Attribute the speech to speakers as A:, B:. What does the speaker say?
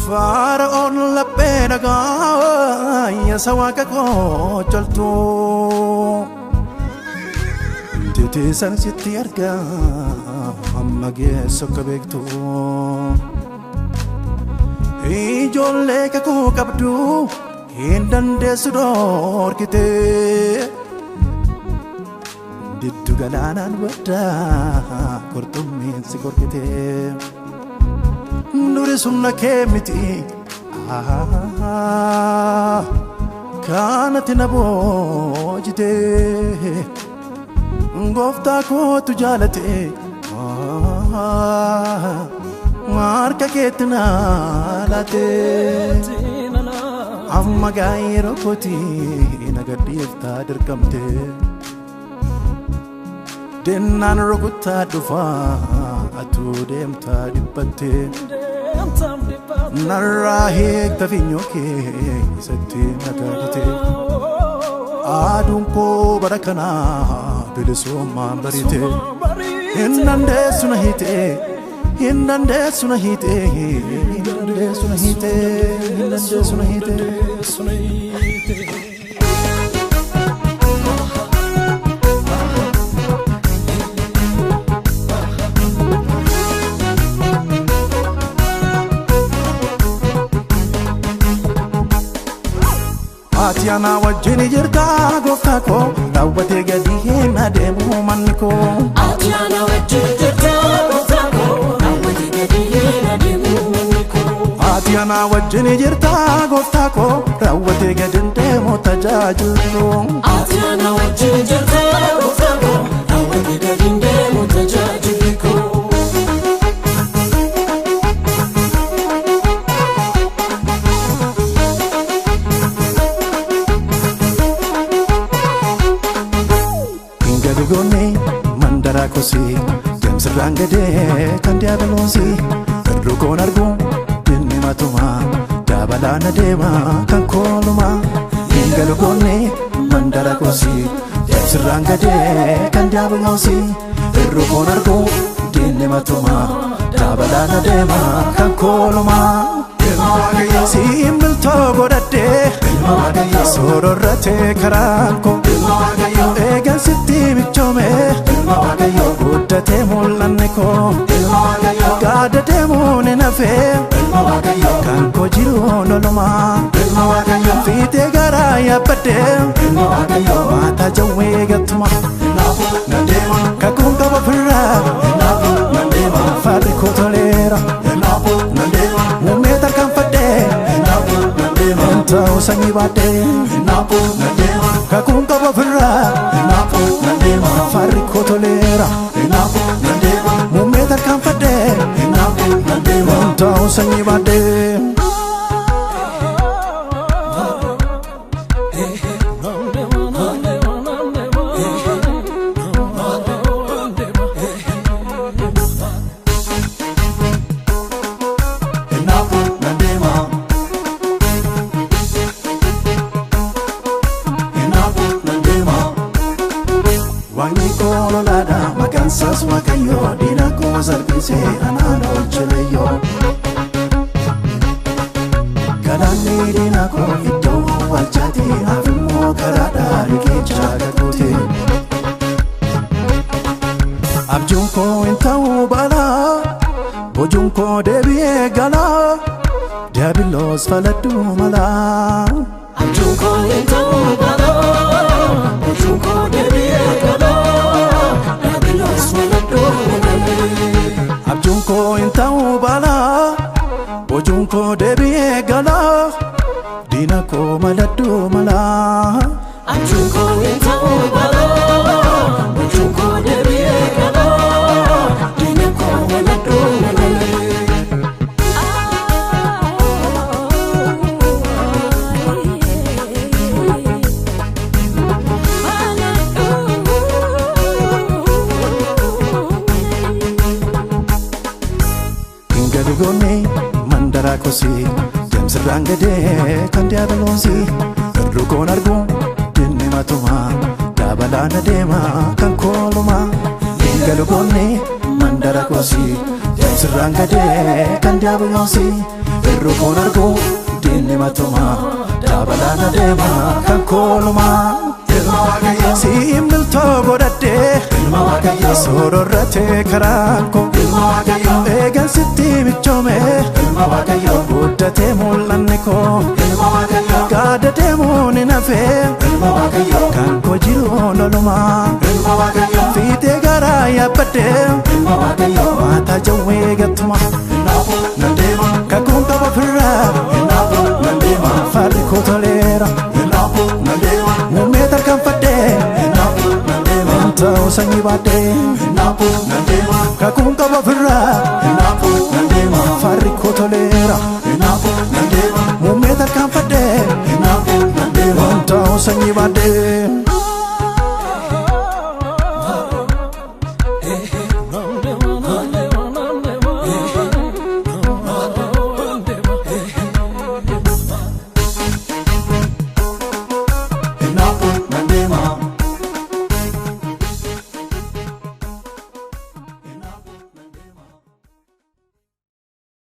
A: Fara'oon laphee dhagaa yasa waaqa koo coltu. Titiisan sitti argaa amma geessu akka beektu. Ijoollee kakuu qabdu hin dandeessu dhorkite. Diddu galaanaan baddaa qurxummiin si gorkite. Nuri sumna kee miti kanatti na boojite. Gooftaa kootu jaalate harka keetti na laate. Amma gaa yeroo kooti na gadhiiftaa dirqamte. Dennaan rukuttaa dhufaa atuu deemtaa dhiphatte. Narraa hiikta finyoo kee isatti na gaadite. Aduun koo bara kanaa bilisummaan bariite. Hin dandeessu na hiite, hin dandeessu na hiite, hin dandeessu na hiite, hin dandeessu na hiite. Ati ana wajjin jirta gooftaa koo raawwatee gadi hin adeemu manni koo.
B: Ati ana wajjin jirta gooftaa koo raawwatee gadi hin adeemu manni koo.
A: Ati ana wajjin jirta gooftaa koo raawwatee gadi hin deemu tajaajillu.
B: Ati ana wajjin jirta gooftaa koo raawwatee gadi hin deemu tajaajilli koo.
A: Hin gadi goone mandaraa kosii deemsirraan gadee kan diiyaabiloosii. Irru koon argu dinni matuma dabalaan adeema kan kooluma. Hin gadi goone mandara kosii deemsirraan gadee kan diiyaabiloosii. Irru koon argu dinni matuma dabalaan adeema kan kooluma. Siin biltoo godhadhee sororratee karaan koo eegan sitti michoome guddatee mul'anne koo gaada deemuun hin hafee kan koo jiruun olumaa fiixee garaa yaabbadhee maataa jawwee gattuma kakuun qaba ofirraa faarri koo toleera muummee tarkaanfadhee hin ta'u sanyii baadhee kakuun qaba ofirraa faarri koo toleera muummee tarkaanfadhee hin ta'u sanyii baadhee. Waaqni koo lolaadha maqaan isaas Waaqayyo diina koo salphisee anaan oolche leeyyoo. Galaanni diina koo iddoo awwaalchaati naaf immoo karaadha riqicha kakuuti. Abjuun koo hin ta'u balaa bojuun koo deebi'ee galaa diiyaabiloos faladhu malaa.
B: Abjuun koo hin ta'u balaa bojuun koo deebi'ee galaa diiyaabiloos maladhu malee.
A: Abjuun koo hin ta'u balaa bojuun koo deebi'ee galaa diina koo maladhu malaa.
B: Abjuun koo hin ta'u balaa bojuun koo deebi'ee galaa diina koo maladhu malee.
A: Hin gadi goone mandaraa kosii deemsirraan gadee kan diiyaabiloosii. Irru koon argu dinni matuma dabalaan adeema kan kooluma. Hin gadi goone mandara kosii deemsirraan gadee kan diiyaabiloosii. Irru koon argu diinni matuma dabalaan adeema kan koolumaa. Siin miltoo godhadhee sororratee karaan koo eegan sitti michoome guddatee mul'anni koo gaada deemuun hin hafee kan koo jiruun olumaa fiixee garaa yaabbadhee maataa jawwee gattuma kakuun qaba ofirraa farri koo toleera muummee tarkaanfadhee ta'u sanyii baadhee kakuun qaba ofirraa farri koo toleera muummee tarkaanfadhee ta'u sanyii baadhee.